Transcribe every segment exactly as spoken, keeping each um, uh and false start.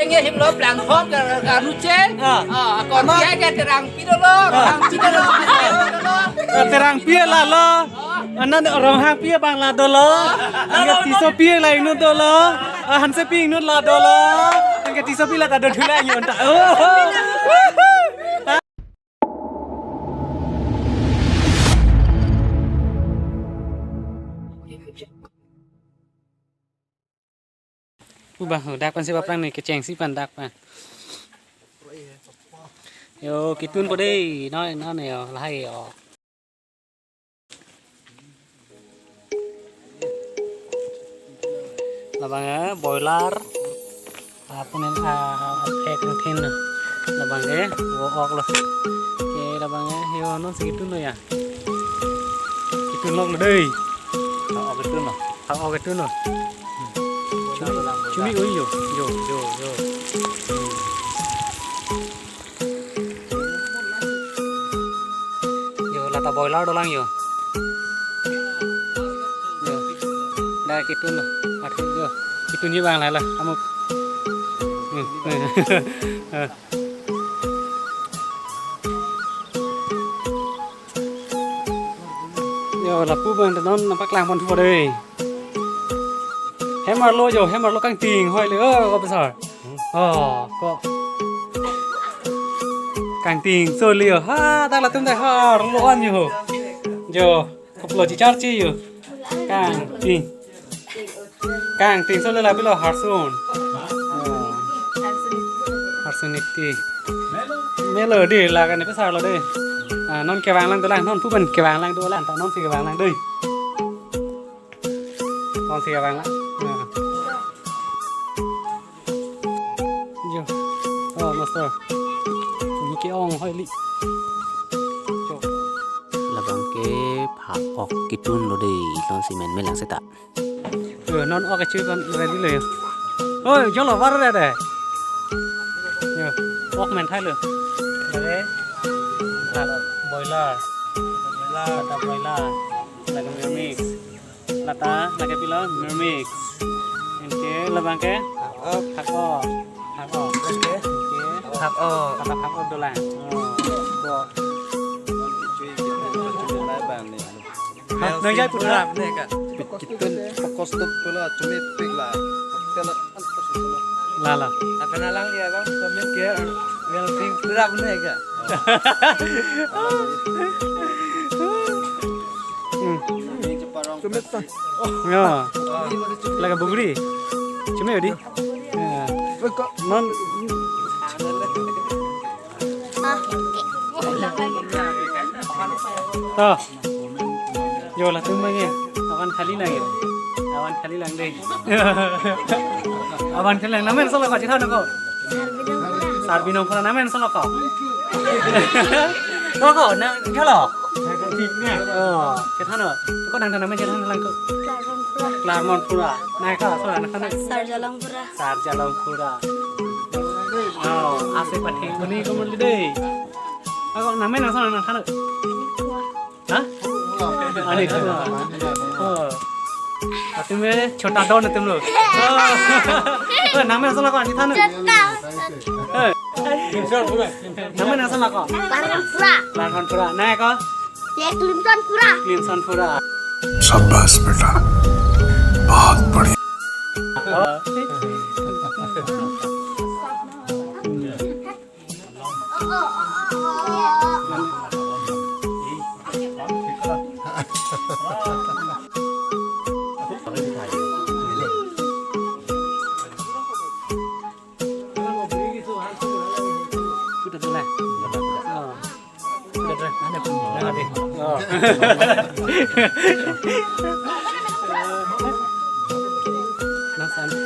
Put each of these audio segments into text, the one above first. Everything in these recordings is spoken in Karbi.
Nge himlo plang thom ke kanu che. Ah. Ah, akon Ama- pia ke terang pi dolo, Ah. terang pi dolo, terang pi dolo. Eh, terang pi lalo. Ah. Anan Ronghang pi abang la dolo. Anke Tisso pi la inut dolo. Ah, Hanse pi inut la dolo. Anke Tisso pi la ta do thula yon ta. Oh. Pu bang, dak pen si baplang ni kecheng si pen dak pen. Yo, kitun po dei, non non yo, lahai yo. Labang eh, boiler. Apun en a ek thin. Labang eh, wo ok lo. Ke labang eh, yo non si kitun lo ya. Kitun lo dei. Ha ok kitun lo. Ha ok kitun lo. Chumi, chumi oi yo, yo, yo, yo. Yo, lata boiler dolang yo. Yo. Dak kitun lo. Aduh, yo. Kitun ji bang la la. Amuk. Hmm. Yo, lapu bang non nangpaklang pon thu dei. Hem arlo yo, hem arlo kangting hoi le, oh, ko besar. Oh, ko. Kangting so le yo. Ha, dak latum dak ha, arlo an yo. Yo, koplo chichar chi yo. Kangting. Kangting so le la pilo harsun. Oh. Harsun iti. Melo dei la kan pesar lo dei. Ah, non kevang lang dolang, non pu bang kevang lang dolang, ta non si kevang lang dei. Non si kevang lang. Ah. Jo. Oh, master. Ni ke-ong hoi li. Jo. Labang ke phak ok kitun lo dei, non si men melang seta. Yo, non ok achu kan ready lo yo. Oi, jolo var re de. Yo, ok men thai lo. Are, boiler. Boiler, da boiler. Lake Mirmix. Lata, lake pilo, Mirmix. Anke, labang ke? Phak ok. Phak ok. Phak ok. Oke. Oke. Phak ok. Kata phak ok dolang. Oh, do. Hah, nang jai putra? Pura, ne ka. Kitun pakos tuk pula chumi pik la. Tela antas pula. La la. Apa nalang dia bang? Komen ke well thing pura ne ka. Hmm. Chumi ta. Ya. Laga bugri. Chumi odi. Ya. Non. To. Yo, latum bang ya. Avan khali lang ya. Avan khali lang dei. Avan khali lang. Nangmen solo ko, chitha no ko. Sarbi nong pura nangmen solo ko. Ko ko, nang jolo. Oh, chitha no. Ko nang nangmen chitha lang ko. Klarmonpura. Nai ko, solo nang ko. Sarjalongpura. Sarjalongpura. Oh, ase pathek kuni ko muli dei. Ako nangmen nang solo nang ko. Hah? Ani ko. Oh. Atum me chota don atum lo. Oh. Oh, nangmen nang solo ko ani thanu. Eh. Nangmen nang solo ko. Klarmonpura. Klarmonpura. Nai ko. Ye Klimsonpura. Klimsonpura. शाबाश बेटा, बहुत बढ़िया।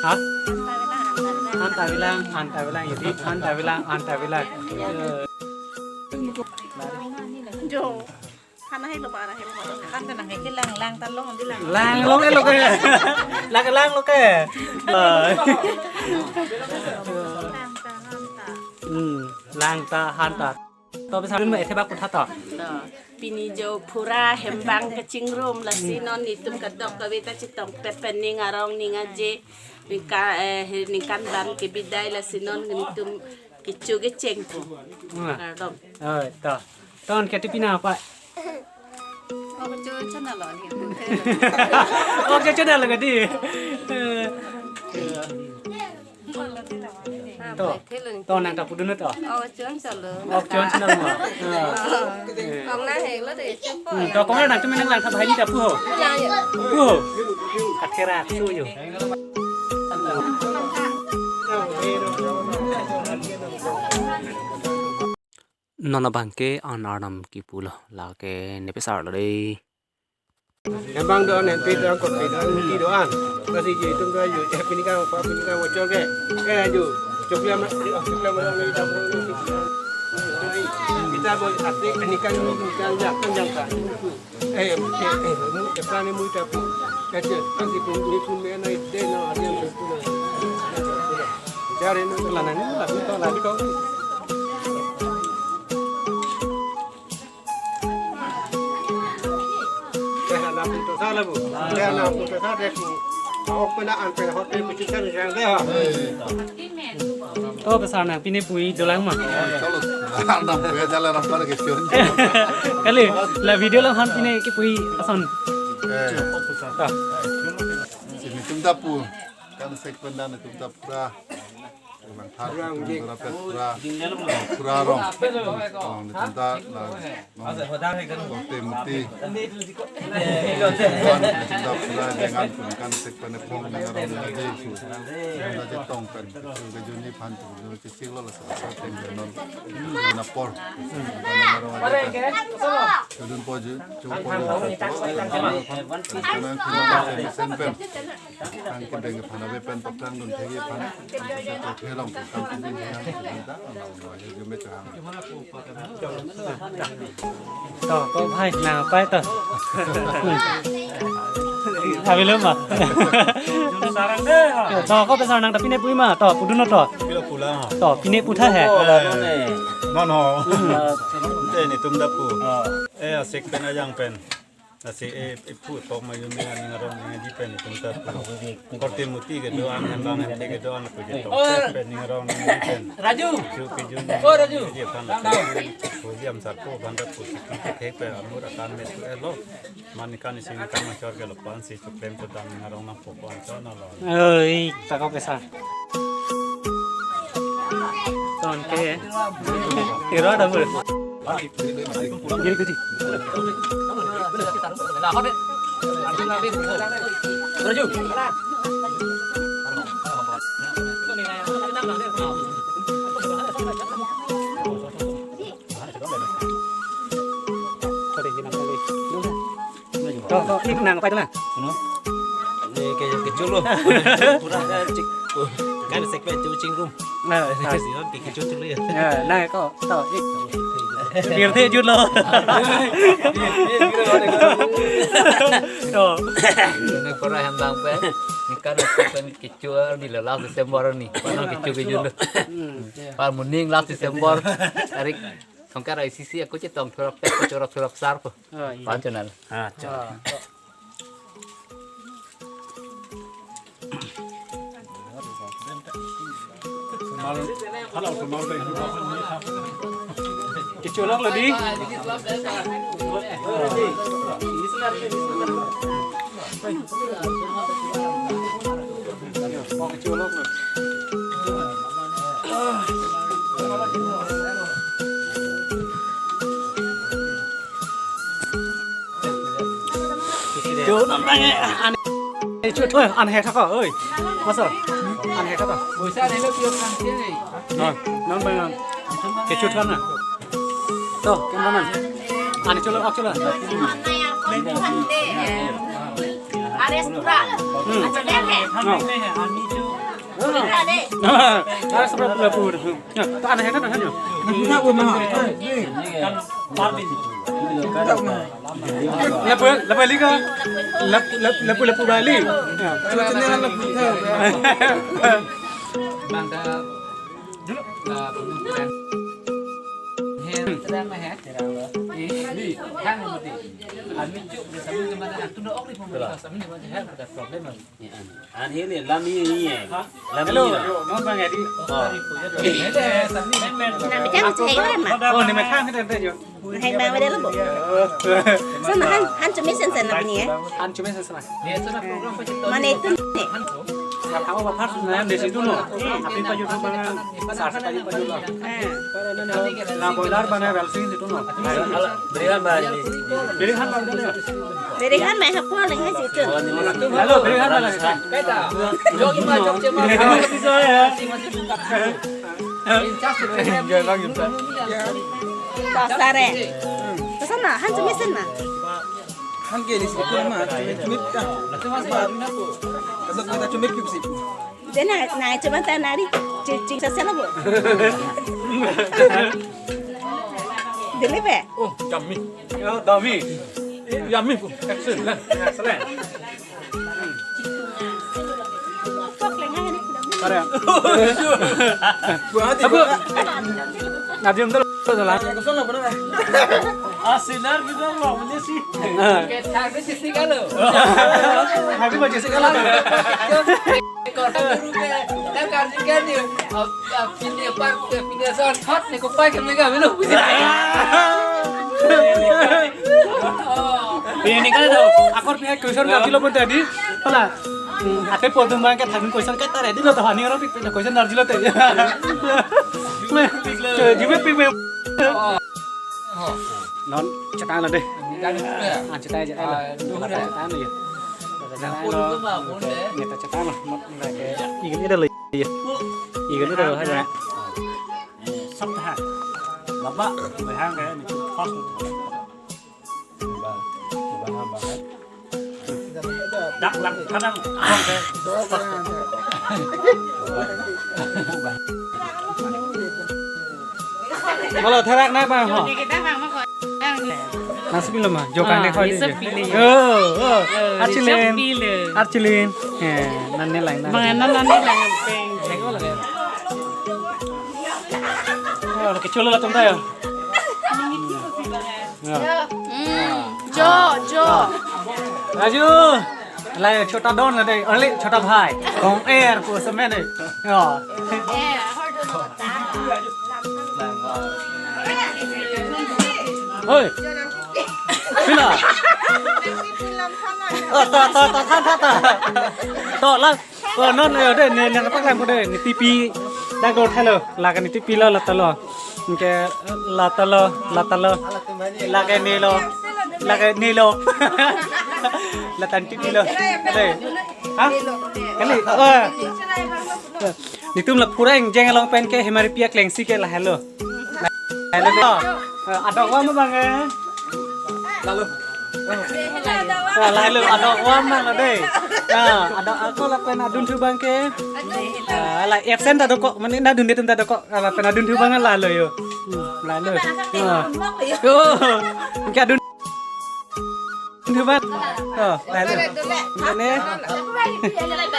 Hah? Anta bilang, anta bilang, jadi anta bilang, anta bilang. Jo. Hana helo ba, hana helo ba. Kan tenang, ke lang, lang ta long, di lang. Lang long, eh, lo ke. Lang, lang lo ke. Lang ta, han ta. Hmm, lang ta, han ta. To bisa dun ma ethe bak kutha to. To, pini jo pura hembang kachingrum lasi non itum kadokave ta chetong pepening arong ning aje. Ningkan, eh, ningkan ban kebidai lasi non nelitum kecho kechengpo. Wah. Kardom. Oh, to. Ton ketipi nangpai. Oh, kecho channel lo ni. Oh, kecho channel lo kadi. To. To nang ta pudun to. Oh, chon chalo. Oh, chon chalo ma. Ah. Kong na hek lo de, chon po. Hmm, to kong nangtum nanglang tha bhai ni ta pu ho. Ya, ya. Pu ho. Kathera su yo. Non abang ke an arnam kipu lo, lake ne pesar lo dei. Embang do-an, hempe do-an, korte do-an, muti do-an. Lasi je itum do-an, eh, pini kang, pa pini kang, wachor ke. Eh, aju. Chokle ma, chokle ma, ni dam ni. Kita bo ate, pini kang, ni kang, jak, kang, jak, kang. Eh, eh, eh, mu, eh, pani mu tapu. Kache, kasi pun, ni pun me na ide na, ari yang tu na. Jare na, la na, la, la, la, la. Kehana puto sa labu. Kehana puto sa dek. Awak pena an pena hotel pucuk sa yang deh. To pesar nang pine pui dolang ma. Chalo. Anam puya jalan apa lagi sion. Kali la video lang han pine kipui ason. Eh. To. Sini tum tapu. Kan sek pendan tum tapura. Kurang thar, kurang pet, pura, pura rong. Rong ni tenta la, rong. Korte muti. Wan ni tenta pura dengan pun kan sek pen ephong ni rong ni je su. Rong ni je tong pen. Ke juni phan tu, juni chisik lo la sa sa pen non. Juni apor. Rong ni je pen. Juni po ju, ju po ju. Sen pen. Kang kedeng aphan ave pen paprang dun thegi aphan. Kang kedeng aphan ave pen paprang dun thegi aphan. To, ko bhai, nangpai to. Abi lo ma. Sarang deh, ha. To, ko pesar nang ta pine pui ma, to, pudun to. Pilo pula, ha. To, pine putha he. Oh, lalu ni. No, no. Hmm. Ante netum tapu. Eh, asek pen ajang pen. Lasi e, e pu tok ma yume aning arong aning aji pen itum tapu. Korte muti kedo-an, hembang hempe kedo-an, puji tok pen aning arong aning aji pen. Raju. Chu kejun. Oh, Raju. Ji aphan. Puji am sarpo aphan tapu. Kethek pen amur akan me su elo. Manikan isi kan machor ke lo pan si chuklem chudam aning arong nangpo pan chon alo. Oi, ta ko pesar. Ton ke. Tiro ada mul. Giri giri. Sorry, hinang kali. To, to, ik nangpai to na. Ano? Ni ke kecho lo. Pura ka chik. Kan sek pen chu chingrum. Na, kasi on ke kecho chu lo ya. Ya, na ko, to, ik. Pirthe jut lo. To. Ni pura hembang pen. Ni kan sek pen kecho ni lo last December ni. Pano kecho ke jut lo. Hmm, ya. Par muning last December. Tarik Songkar I C C aku chetong thurap tek, thurap thurap sar po. Oh, iya. Panchonal. Ah, chalo. Ah, to. Kecholong lagi. Cho non bang an, cho thoi an he thak oi. Masa? An he thak. Poisa nelo pio kan sih. Non, non bang an. Kecho thoi na. To, cameraman. Ani cholo, ak cholo. Ares pura. Hmm. Acele he. No. Pura de. Ares pura pura pura. Ya, to ani he kan kan yo. Pura pura mah. Lapu lapu li ka. Lap lap lapu lapu bali. Ya. Channel lapu. Bang da. Di, hang mati. Kami cuk, kami kemana? Aku nak okri pemerintah, kami kemana? Hang ada problem lagi. An hini lam ini ni eh. Lam hello, ini. Non bang Edi. Oh. Nah, macam saya kan, Mak? Oh, ni macam kita ada jo. Hang bang ada lagi. Sana han, han cumi sen sen apa ni eh? Han cumi sen sen. Mana itu ni? Yang tahu apa harus nanya di situ no. Tapi paju tu bang, sar paju paju lah. Ah. La boiler bana belsi situ no. Berihan bang. Berihan bang. Berihan mai hapo leng hai situ. Hello, berihan bang. Jogi ma jok cema. Pasare. Kesana, han cumi sen na. Han ke di situ ma, cumi cumi ta. Kasat kita cumi cumi sih. Dena, na cuma ta nari, cing cing sasana bu. Dele be. Oh, yummy. Oh, yummy. Yummy bu. Excellent. Excellent. Pok leng hai ni. Pare. Buat apa? Nabi untuk salah. Kosong apa namanya? Ah, sinar juga lo, mana sih? Kita habis sisi kalau. Habis baca sih kalau. Korang guru ke, kan karjikan dia. Pine pak, pine son hot ni kupai kami kami lu. Pine kan itu, akor pihak question ngarjilo pun tadi. Pala, ate podum bang ke thamin question ke tare dilo to, hani orang pik question ngarjilo te. Jibe pik. Non chetang lo deh. Ah, chetang aja. Chetang lo ya. Chetang lo. Neta chetang lo. Mot neta ke. Ikan ada lo ya. Ikan ada lo aja. Sab tha. Baba, behang kayak ni first. Dak lak kadang. Malo therak nai bang ho. Nasi pilo ma, jo kang de khoi de. Oh, oh. Archilin. Archilin. Eh, nan ne lang na. Bang nan nan ne lang peng. Oh, ke cholo la tum ta ya. Hmm, jo, jo. Raju. Lai chota don la dei, only chota bhai. Kong air ko semen dei. Yo. Hoi. Pila. Oh, to, to, to, than, than, than. To, lang. Oh, non, yo, dei, ne, ne, paklang ko dei, ne T P. Dak do thalo, lake ne T P lo, la ta lo. Ke, la ta lo, la ta lo. Lake ne lo. Lake ne lo. La tan T P lo. Dei. Ha? Kali. Oh. Netum la pura ingjeng along pen ke Hemaripi aklengsi ke lahelo. Lahelo to. Eh, adok wa ma bang eh. Lalu. Eh, lahelo adok wa ma lo dei. Ah, adok ako lapen adunthu bang ke. Ah, la absent ta dokok, mane na dun de tum ta dokok. Ah, lapen adunthu bang lahelo yo. Hmm, lahelo. Ah. Yo. Ke adun Dubat. Oh, lahelo. Mane.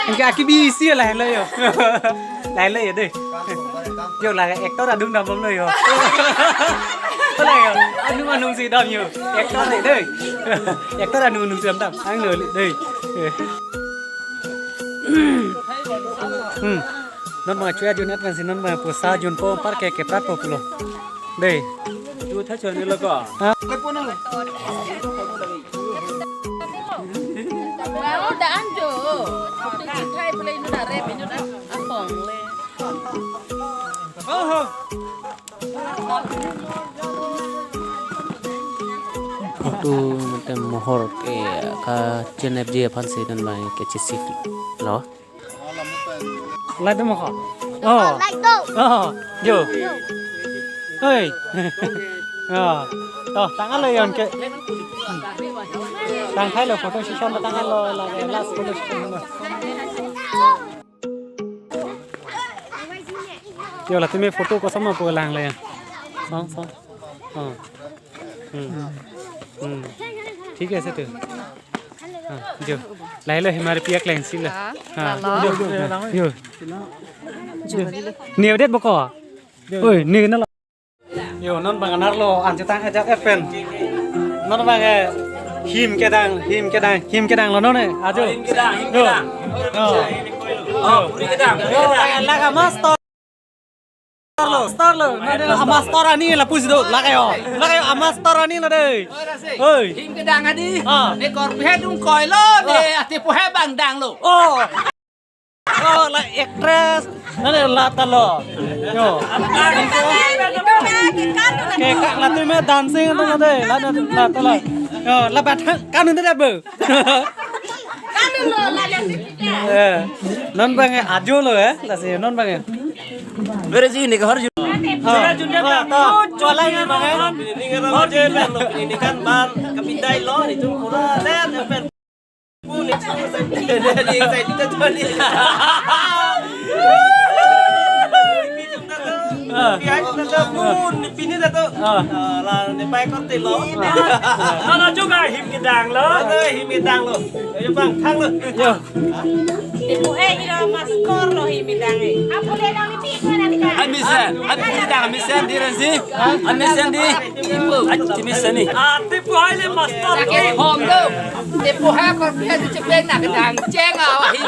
Anke aki bisi lahelo yo. Lahelo yo dei. Yo la actor adung dam lo yo. Lahelo. Anung anung si dam yo. Actor le dei. Actor anung anung si dam dam. Ang lo le dei. Hmm. Non ma chua jun at kan si non ma pusa jun po par ke ke prat po pulo. Dei. Tu tha chon ni lo ko. Ha? Mau da anjo. Tu si thai pele inu da re inu da apong le. Oho. Photo mate mohor ke ka J N F J aphan si dan bai ke chesik lo. Like do mo ko. Oh. Like do. Oh, jo. Hoi. Oh. To, tang-et lo yon ke. Tang khai lo photo session tang-et lo, lake last photo session lo. Yo, la tumi photo koson ma po lang le. Song, song. Oh. Hmm. Hmm. Thik ase tu. Ah, jo. Lahelo Hemaripi aklengsi lo. Ah, lalo. Jo. Jo. Jo. Ni update boko. Oi, ni na lo. Yo, non bang anerlo, an chetang ajak et pen. Non bang, eh, him kedang, him kedang, him kedang lo non, eh, ajo. Him kedang, him kedang. Yo. Oh, puri kedang, puri kedang. Yo, la, la, master lo, star lo. Nade, a master ani lapusi do, lake yo. Lake yo, a master ani lo dei. Oi. Him kedang adi. Ah. Ne korpi he dungkoi lo, ne, ah, atipo he bang dang lo. Oh. Oh, la actress. Nade, la ta lo. Yo. Ke ka la tu me dancing tu nade, la, la, la ta lo. Yo, la bat kan nade bo. Kan lo, la, la. Eh, non bang, eh, ajo lo, eh, lasi non bang, eh. Where is he? Nika harju. Ah, ah, ta, chalai ni bang, eh. Ini kan harju lo, ini kan ban kapindai lo, itu pura dan apa? Pun itu saya tidak jadi, saya tidak jadi. Ah. Pihak kita pun, pini dah tu. Ah. Ah, la, ne pai korte lo. Ah. Mana juga him kedang lo. Ada him kedang lo. Ayo bang, thang lo. Yo. Ibu eh, ira master lo him kedang eh. Apa le nang ni pi ko na ni ka? An mesen, an puri dang mesen di ran si. An mesen di. An mesen ni. Atipo hai le master. Sakit hom do. Atipo hai korpi he di chepleng na kedang cheng awa hi.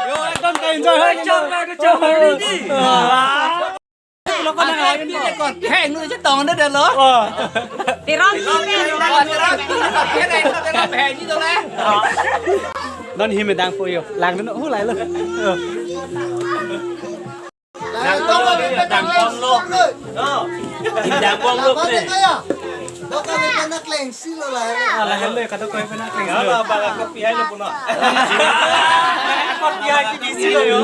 Yo, ekdom ka enjoy hai. Kacang, kacang, ini. Ah. Lo ko na hai. Heng nu chetong de lo. Oh. Tiron. Oh, tiron. Heng nu, tiron heng ni to le. Non him kedang po yo. Lang no hu lai lo. Dang pon lo. Dang pon lo. Dang pon lo ne. Dok kami pernah klengsi lo lah. Ah, lahelo, kadokave pernah klengsi lo. Apa, apa, kopi aja puno. Kopi aja di sini lo yo.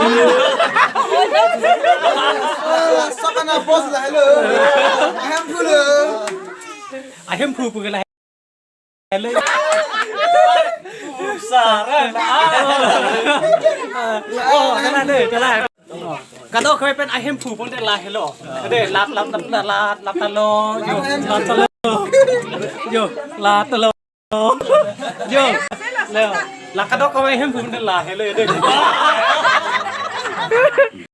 Sok anak bos lahelo. Ahem pulo. Ahem pu pu lahelo. Saran. Oh, kena deh, kena. Kadokave pen ahemphu pon de lahelo. De lap lap lap lap lap lap ta lo. Yo, lap ta lo. Yo, lap ta lo. Yo. Lo. La kadokave ahemphu pon de lahelo de.